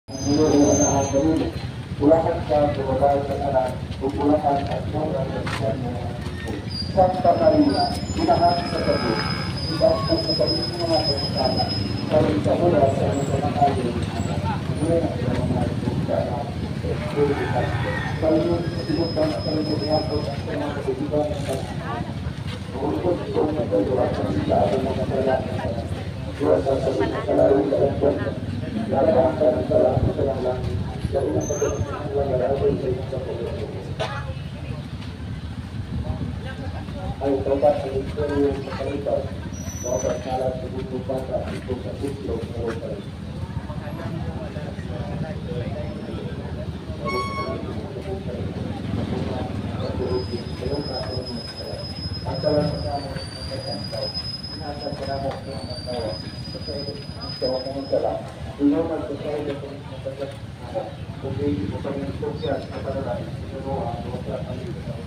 Ginoo ana ang kanino. Ulahan ka sa babae sa tanan, ug ulahan at mura sa bisan mo mga tipo. Santa Maria, inahan sa Diyos, ibasto sa kanyang mga pagkakala, karon sa oras sa among kamatayon. Amen. Ang mga sa Anak, sa Espiritu Santo. Panginoon, sa tibuok sa kanyang ang mga kasigiban ng tanan. Bukod ko ng dalawa sa mga ang mga sala ng tanan. Dua sa sa sa Lalabang ka ng sala sa langit. Labi na sa lang lalabay sa iyong kapuluan. Ay tawag sa misteryo sa kalipad, dapat ngalan sa buto bata ito sa itlog ng rosary. Ang sala sa namo ng kantaw, inasa sa namo sa mga tawa, sa sa mga sala, inyo magsasabi sa mga pagkat namo, kung hindi mo kami sosya sa panalangin, sinuha ang mga sa